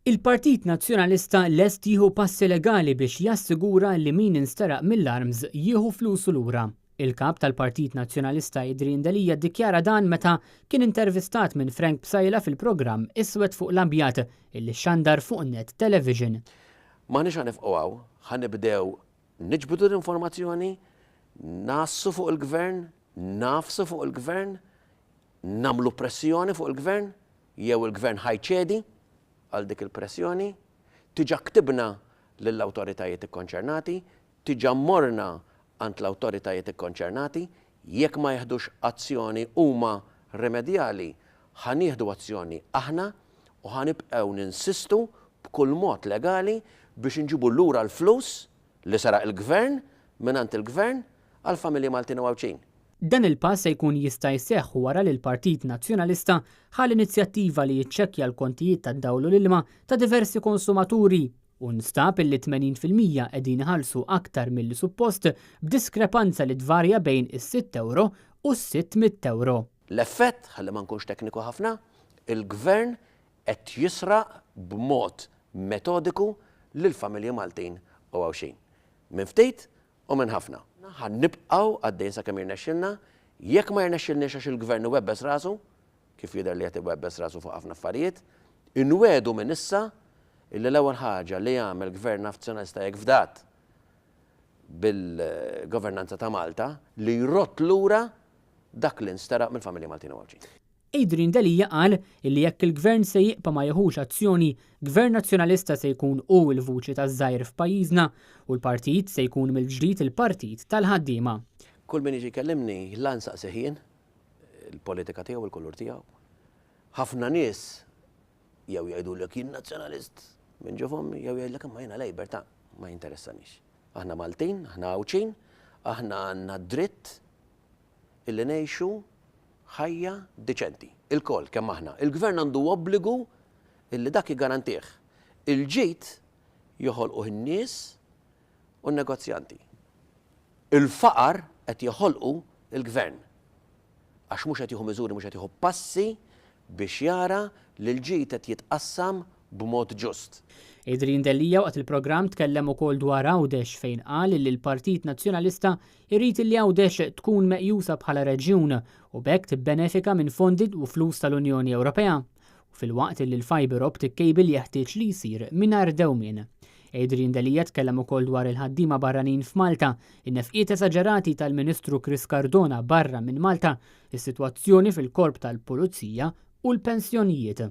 Il-Partit Nazzjonalista lest jieħu passi legali biex jassigura li min insteraq mill-ARMS jieħu flusu lura. Il-Kap tal-Partit Nazzjonalista Adrian Delia ddikjara dan meta kien intervistat minn Frank Psaila fil-programm Iswed fuq l-Abjad illi xxandar fuq Net Television. M'aħniex ħa nifqgħu hawn, ħa nibdew niġbdu l-informazzjoni, ngħassu fuq il-Gvern, nagħfsu fuq il-Gvern, nagħmlu pressjoni fuq il-Gvern, jew il-Gvern ħa jċedi għal dik il-pressjoni. Diġà ktibna lill-awtoritajiet ikkonċernati, diġà morna għand l-awtoritajiet ikkonċernati, jekk ma jiħdux azzjoni huma rimedjali, ħa nieħdu azzjoni aħna u ħa nibqgħu ninsistu b'kull mod legali biex inġibu lura l-flus li seraq il-Gvern mingħand il-Gvern għall-familji Maltin u Għawdxin. Dan il-pass se jkun jista' jseħħ wara li l-Partit Nazzjonalista ħa l-inizjattiva li jiċċekkja l-kontijiet tad-dawl u l-ilma ta' diversi konsumaturi u nstab illi 80% qegħdin iħallsu aktar milli suppost b'diskrepanza li tvarja bejn is-sitt ewro u s-sitt mitt ewro. L-effett, ħalli ma nkunx tekniku ħafna, il-Gvern qed jisraq b'mod metodiku lill-familji Maltin u Għawdxin. Minn ftit u minn ħafna. Ħa nibqgħu għaddejjin sakemm jirnexxilna. Jekk ma jirnexxilniex għax il-Gvern iwebbes rasu, kif jidher li qed iwebbes rasu fuq ħafna affarijiet, inwiegħdu minn issa illi l-ewwel ħaġa li jagħmel Gvern Nazzjonalista jekk fdat bil-governanza ta' Malta li jrodd lura dak li nsteraq mill-familji Maltin u Għawdxin. Adrian Delia qal illi jekk il-Gvern se jibqa' ma jieħux azzjoni, Gvern Nazzjonalista se jkun hu l-vuċi taż-żgħir f'pajjiżna u l-partit se jkun mill-ġdid il-partit tal-ħaddiema. Kull min jiġi jkellimni la nsaqsih jien il-politika tiegħu, il-kulur tiegħu. Ħafna nies jew jgħidulek jien Nazzjonalist minn ġo fommi jew jgħidlek imma jiena Labour ta' ma jinteressanix. Aħna Maltin, aħna Għawdxin, aħna għandna dritt illi ngħixu ħajja diċenti. Ilkoll kemm aħna. Il-Gvern għandu obbligu illi dak jiggarantih. Il-ġid joħolquh in-nies u n-negozjanti. Il-faqar qed joħolqu l-Gvern. Għax mhux qed jieħu miżuri, mhux qed jieħu passi biex jara li l-ġid qed jitqassam b'mod ġust. Adrian Delia waqt il-programm tkellem ukoll dwar Għawdex fejn qal li l-Partit Nazzjonalista jrid li Għawdex tkun meqjusa bħala reġjun u b'hekk tibbenefika minn fondi u flus tal-Unjoni Ewropea u filwaqt li l-fibre optic cable jeħtieġ li jsir mingħajr dewmien. Adrian Delia tkellem ukoll dwar il-ħaddiema barranin f'Malta, in-nefqiet esaġerati tal-Ministru Chris Cardona barra minn Malta, is-sitwazzjoni fil-Korp tal-Pulizija u l-pensjonijiet.